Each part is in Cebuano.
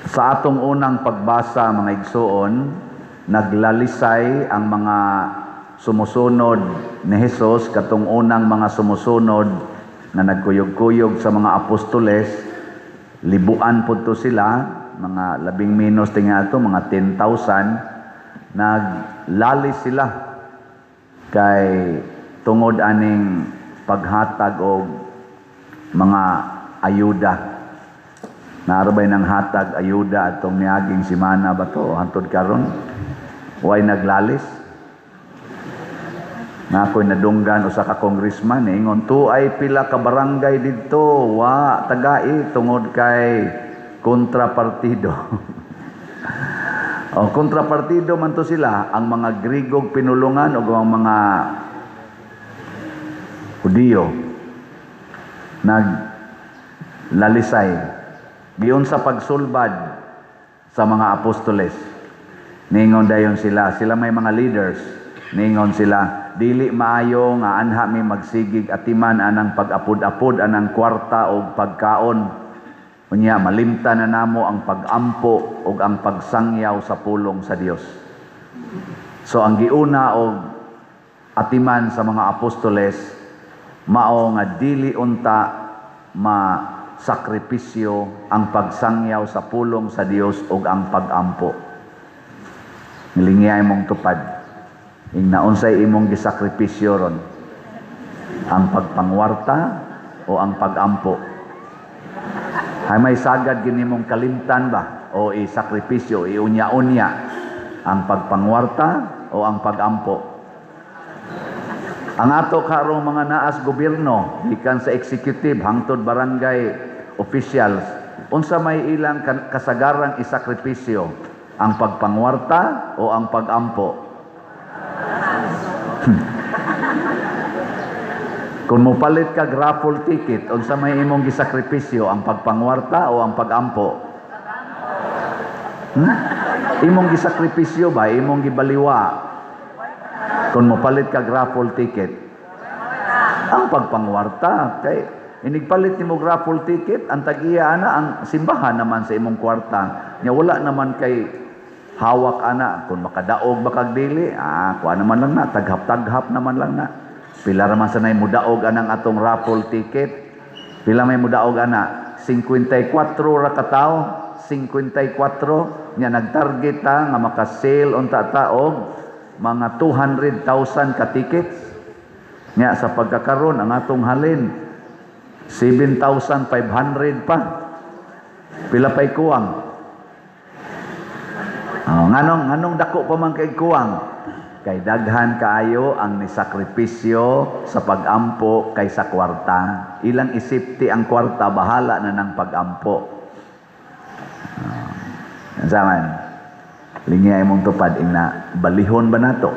Sa atong unang pagbasa, mga igsuon, naglalisay ang mga sumusunod ni Jesus, katong unang mga sumusunod na nagkuyog-kuyog sa mga apostoles, libuan po to sila, mga labing menos tinga ato, mga 10,000, naglalis sila kay tungod aning paghatag og mga ayuda. Naarabay ng hatag ayuda atong niaging simana ba to hantod karon? Way naglalis. Na ako'y nadunggan usa ka congressman, ingon to ay pila ka barangay didto wa tagai tungod kay kontrapartido. O kontrapartido man to sila, ang mga Grigog pinulungan o ang mga Hudiyo naglalisay giun sa pagsulbad sa mga apostoles. Ningon dayon sila, sila may mga leaders, ningon sila, dili maayo nga anha mi magsigig atiman anang pag-apod-apod anang kwarta og pagkaon. Unya malimtan na namo ang pag-ampo ug ang pagsangyaw sa pulong sa Dios. So ang giuna og atiman sa mga apostoles mao nga dili unta ma sakripisyo ang pagsangyaw sa pulong sa Dios ug ang pag-ampo. Nilingiyay mong tupad. Ing naunsay imong gisakripisyo ron? Ang pagpangwarta o ang pag-ampo? Hay may sagad gini mong kalimtan ba? O isakripisyo, iunya-unya ang pagpangwarta o ang pag-ampo? Ang ato karong mga naas gobyerno, gikan sa executive hangtod barangay officials, unsa may ilang kasagarang isakripisyo? Ang pagpangwarta o ang pag-ampo? Kung mopalit kag raffle ticket, unsa may imong gisakripisyo, ang pagpangwarta o ang pag-ampo? Imong gisakripisyo ba, imong gibaliwa? Kung mopalit kag raffle ticket, ang pagpangwarta. Kay inigpalit nimo raffle ticket, ang tag-iya ana ang simbahan naman sa imong kwarta. Nya wala naman kay hawak ana. Kung makadaog ba kag dili, kuha naman lang na, taghap-taghap naman lang na. Pila ra man sanay mudaog anang atong raffle ticket? Pila may mudaog ana? 54 ra ka tawo, 54 nya nagtarget ta nga maka-sale unta ta og mga 200,000 ka tickets. Nya sa pagkakaron ang atong halin 7,500 pa. Pila pay kuwang? Oh, nganong dako pa man kay kuwang? Kay daghan kaayo ang nisakripisyo sa pag-ampo kaysa kwarta. Ilang isipti ang kwarta, bahala na ng pag-ampo. Unsa man? Lingya imong tupad, ing na balihon ba nato?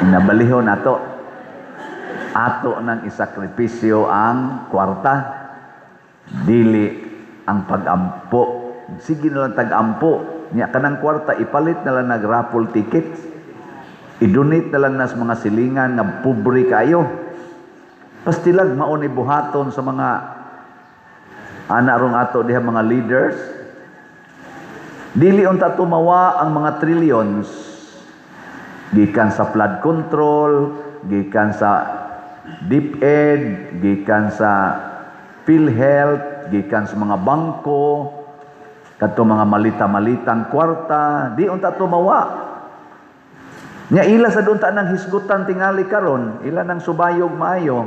Ing na balihon nato. Ato nang isakripisyo ang kwarta, dili ang pag-ampo. Sige na lang tag-ampo. Nya kanang kwarta ipalit na lang nag raffle tickets. I-donate na lang nas mga silingan nga pobre kayo. Pastilag mao ni buhaton sa mga ana rong ato diha mga leaders. Dili unta tumawa ang mga trillions gikan sa flood control, gikan sa DepEd, gikan sa PhilHealth, gikan sa mga bangko, kadto mga malita-malitang kwarta, di unta tumawa. Nya ila sa unta nang hisgutan tingali karon, ila nang subayog maayo.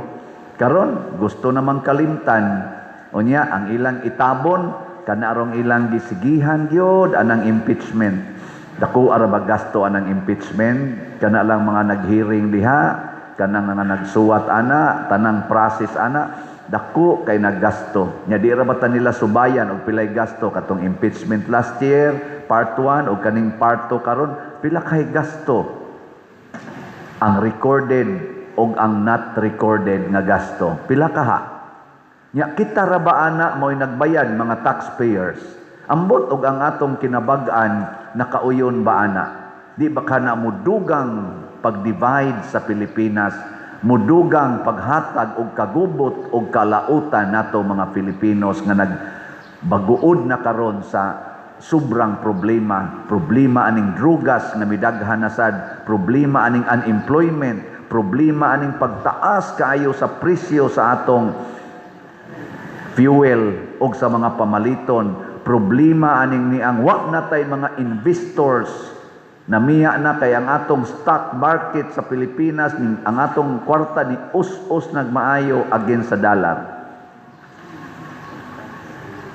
Karon gusto namang kalimtan. Unya ang ilang itabon kana arong ilang gisigihan gyud anang impeachment. Dako ara ba gasto anang impeachment? Kana lang mga naghearing diha, kanang mga nagsuwat ana, tanang process ana, dako kay naggasto. Nya di ra ba ta nila subayan og pilay gasto katong impeachment last year, part 1 og kaning part 2 karon, pila kay gasto? Ang recorded og ang not recorded nga gasto. Pila kaha? Nya kita ra ba ana mo'y nagbayad, mga taxpayers? Ambot og ang atong kinabag-an nakauyon ba ana? Di ba kana mudugang pag-divide sa Pilipinas, mudugang paghatag og kagubot og kalautan nato mga Filipinos nga nagbaguod na karon sa Sobrang problema. Problema aning drugas nga midaghan na sad, problema aning unemployment, problema aning pagtaas kaayo sa presyo sa atong fuel og sa mga pamaliton, problema aning niang wa na tay mga investors. Namiya na kay ang atong stock market sa Pilipinas ning ang atong kwarta ni us-us nagmaayo against sa dollar.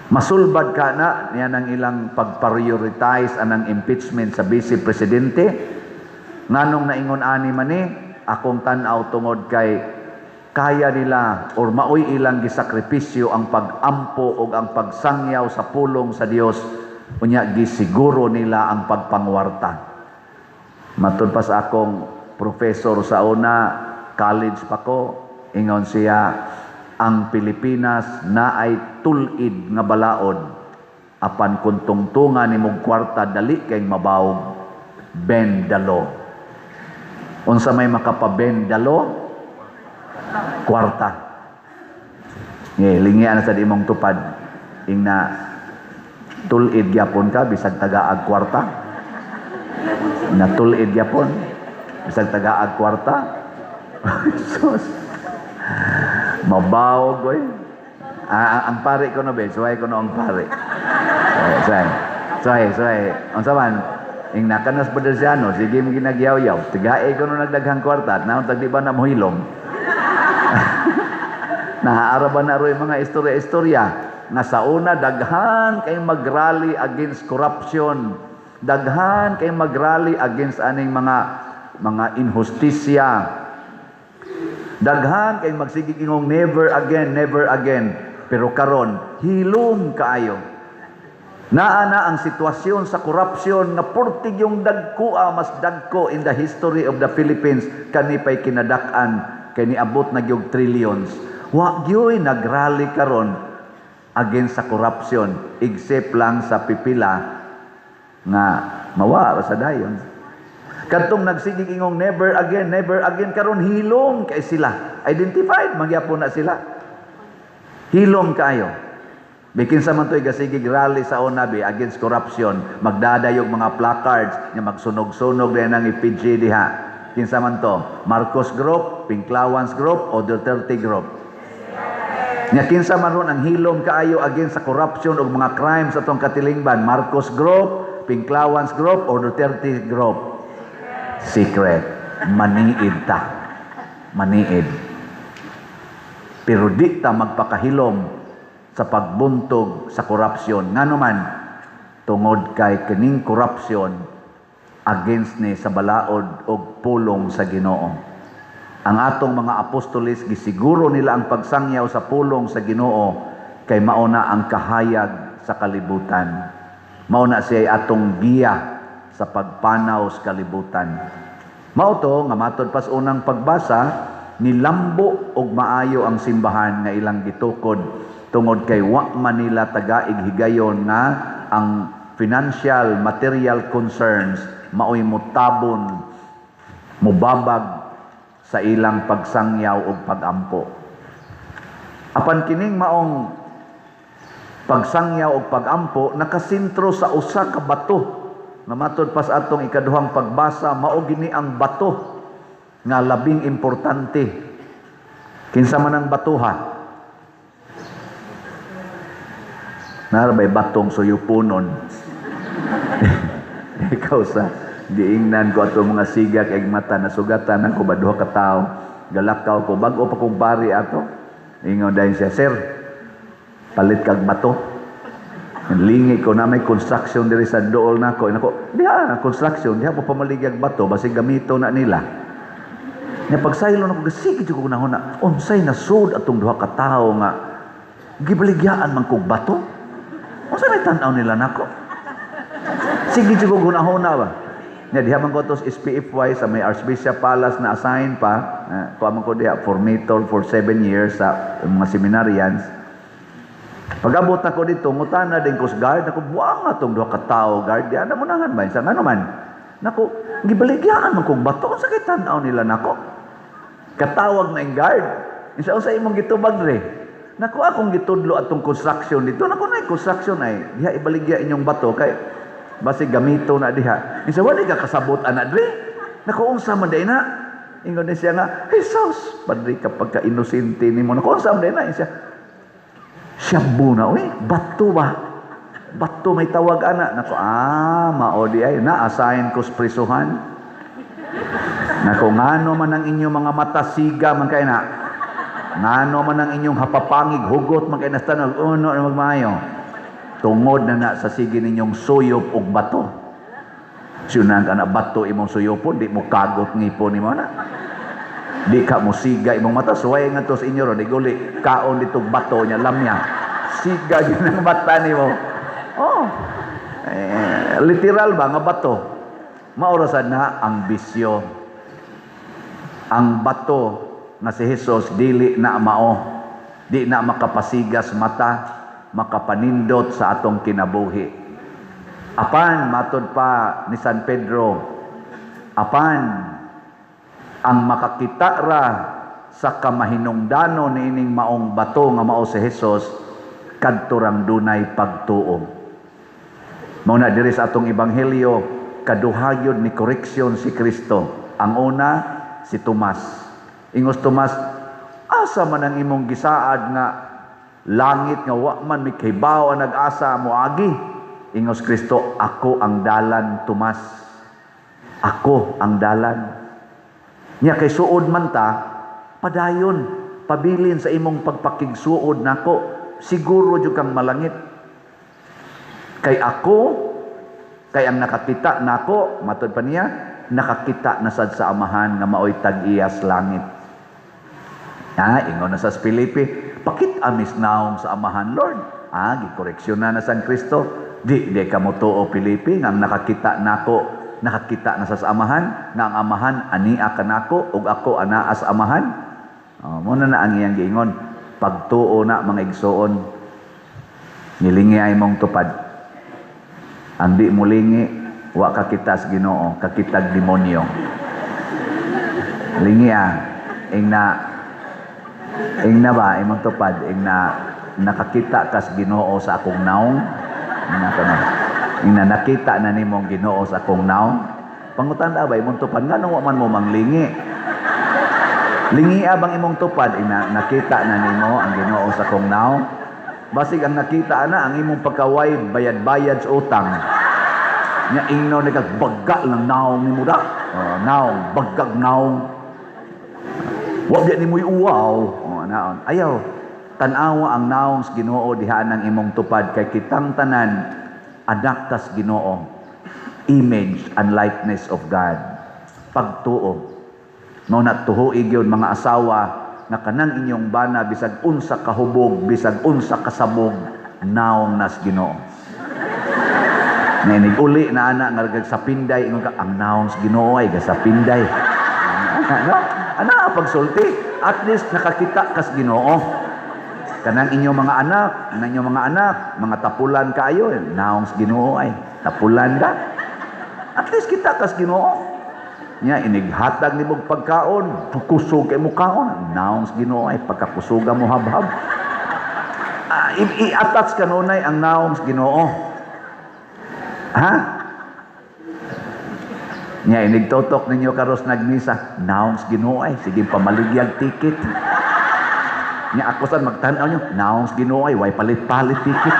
Masulbad ka na niya ng ilang pag-prioritize anang impeachment sa vice presidente. Nganong naingon ani man ni akong tan-aw, tungod kay kaya nila or maoy ilang gisakripisyo ang pag-ampo o ang pagsangyaw sa pulong sa Dios, unya gisiguro nila ang pagpangwarta. Matud pa sa akong professor sa una, college pa ko, ingon siya, ang Pilipinas na ay tulid nga balaod, apan kung tungtungan nimong kwarta, dali kay mabawog. Bend the law. Unsa may makapa-bend the law? Kwarta. Nge, lingyan na sa imong tupad. Ingna tulid gyapon ka bisag tagaag kwarta. Natulid gyapon bisag tagaag kwarta. Sus. Mabawog oy. Ah, ang pare ko no be, suway ko no ang pare. Suway. Suway, suway. Unsa man? Ing nakanas Brother, sige mo ginagyaw-yaw. Tigae ko no nagdaghang kwarta, at naon tag di ba na mohilom? Nahaara ba na ro'y mga istorya-istorya nga sa una daghan kay magrally against corruption, daghan kay magrally against aning mga inhustisya, daghan kay magsigig ingong "Never again, never again." Pero karon hilom kaayo. Naa na ang sitwasyon sa korupsyon nga purtig yung dagkoa, mas dagko in the history of the Philippines kani pay kinadak-an kay niabot na gyud trillions. Wa gyoy nagrally karon against sa corruption except lang sa pipila nga mawa ra sa dayon. Kadtong nagsigig ingong "Never again, never again," karon hilom kay sila. Identified magyapon na sila. Hilom kaayo. Bikin sa man to'y gasigig rally sa una bi against corruption, magdadayog mga placards, nga magsunog-sunog din ang EPG diha. Kinsa man to? Marcos Group, Pinklawans Group, o Duterte Group? Nya kinsa man ron ang hilom kaayo against sa corruption ug mga crimes atong katilingban? Marcos Group, Pinklawans Group, o Duterte Group? Secret. Maniid ta. Maniid. Pero di ta magpakahilom sa pagbuntog sa korupsyon. Ngano man, tungod kay kining korupsyon against ni sa balaod og pulong sa Ginoo. Ang atong mga apostoles, gisiguro nila ang pagsangyaw sa pulong sa Ginoo kay mao na ang kahayag sa kalibutan. Mao na siya atong giya sa pagpanaw sa kalibutan. Mao to nga matod pas unang pagbasa, nilambo og maayo ang simbahan nga ilang gitukod tungod kay wa man nila tagaig higayon nga ang financial material concerns maoy mutabon, mubabag sa ilang pagsangyaw og pagampo. Apan kining maong pagsangyaw og pagampo nakasentro sa usa ka bato nga matod pas atong ikaduhang pagbasa, mao gini ang bato nga labing importante. Kinsa man ang batuha? Narabay batong suyupunon. Ikaw sa giingnan ko ato mga sigak eg mata, nasugatan ako ba, duha ka tawo. Galakaw ko, bag-o pa kong pari ato. Ingon dayon siya, "Sir, palit kag bato." Lingi ko na may construction diri sa dool nako. Nako, diha construction, diha mo pamaligyag bato basig gamito na nila. Nya pagsaylo nako, sige jud ko nahuna, unsay nasud atong duha ka tawo nga gibaligyaan man kog bato? Unsa may tan-aw nila nako? Sige jud ko gunahuna ba. Nya diha man ko tos SPFY sa may Archbishop Palace na assign pa, kuha man ko diha formator for 7 years sa mga seminarians. Pag-abot ako dito, ngutana din ko sa guard, ako buang atong duha ka tawo, guard, di ana mo nangan ba? Sa ngano man? Nako, gibaligyaan man kog bato, unsa kay tan-aw nila nako? Katawag na yung guard. Isa, unsa imong gitubag dre? Naku, akong gitudlo atong construction dito. Naku na construction ay diha ibaligya inyong bato kay basi gamito na diha. Insa wala ka kasabot ana dre. Naku, unsa man day na? Ingon ni siya nga, "Jesus, padre kapag ka inosente nimo." Naku, unsa man day na? Siya, shabu na, uy, bato ba? Bato may tawag ana. Naku, ah, mao di ay na-assign ko sa prisuhan. Naku, ngano man ang inyong mga mata siga man kay na. Ngano man ang inyong hapapangig hugot man kay na uno na magmayo. Tungod na na sa sige ninyong suyop og bato. Siyunan ka na bato imong suyopon, di mo kagot ngipon nimo na. Di ka mo siga imong mata, suway nga to sa inyo ron, di guli, kaon dito bato niya, lamya. Siga yun ang mata nimo. Oh, eh, literal ba nga bato? Maurasan na ang bisyo. Ang bato nga si Jesus dili na mao. Di na makapasigas mata, makapanindot sa atong kinabuhi. Apan matod pa ni San Pedro, apan ang makakita ra sa kamahinungdanon niining maong bato nga mao si Jesus kadto rang dunay pagtuo. Mao na diri sa atong ebanghelyo kaduha gyud ni koreksyon si Kristo. Ang una si Tomas. Ingos Tomas, "Asa man ang imong gisaad nga langit nga wa man mi kahibaw ang nag-asa moagi?" Ingos Kristo, "Ako ang dalan, Tomas. Ako ang dalan." Nya kay suod man ta, padayon, pabilin sa imong pagpakigsuod nako, siguro jud kang malangit. Kay ako, kay ang nakakita nako, matod pa niya, nakakita na sad sa Amahan nga maoy tag-iyas langit. Ah, ingon na sa Felipe, "Pakit-a mis naong sa Amahan, Lord." Ah, gikoreksyon na na San Kristo. "Di, di ka mo tuo, Felipe, nga ang nakakita nako, nakakita na sa Amahan, nga ang Amahan ania kanako, ug ako anaa sa Amahan." Oh, muna na ang iyang giingon. Pagtuo na, mga igsoon, nilingi ay mong tupad. Ang di mo lingi, wa kakita sa Ginoo, kakitag demonyo. Lingi ah, ing na ba, imong tupad, ing na nakakita kas Ginoo sa akong naong, ing na na, ing na nakita na nimong Ginoo sa akong naong. Pangutan ba imong tupad, nga wa man mo manglingi? Lingi bang imong tupad, ing na nakita na nimo ang Ginoo sa akong naong? Basig ang nakita na ang imong pagkaway bayad-bayad sa utang. Nya ingno ni kag bagga lang naong nimo da. Oh, naong, baggag naong. Wa di nimo uwaw. Oh, naon. Ayaw. Tan-awa ang naong sa Ginoo diha ng imong tupad kay kitang tanan anak tas Ginoo. Image and likeness of God. Pagtuo. Mao na tuhoy gyud, mga asawa, nga kanang inyong bana bisag unsa kahubog, bisag unsa kasabog, naong nas Ginoo. Nga inig uli na ana nga sa pinday, ingon ka, "Ang naong sa Ginoo ay sa pinday." Ano? Ana pagsulti, at least nakakita kas Ginoo. Kanang inyong mga anak, kanang inyong mga anak, mga tapulan kaayo, naong sa Ginoo ay tapulan ka. At least kita kas Ginoo. Nya inighatag nimo pagkaon, kusog kay mo kaon, naong sa Ginoo ay pagkakusuga mo habhab. Ah, i-attach kanunay ang naong sa Ginoo. Ha? Nya inigtutok ninyo karos nagmisa, naong sa Ginoo ay sige pamaligyag ticket. Nya ako sad magtan-aw nyo, naong sa Ginoo ay way palit-palit ticket.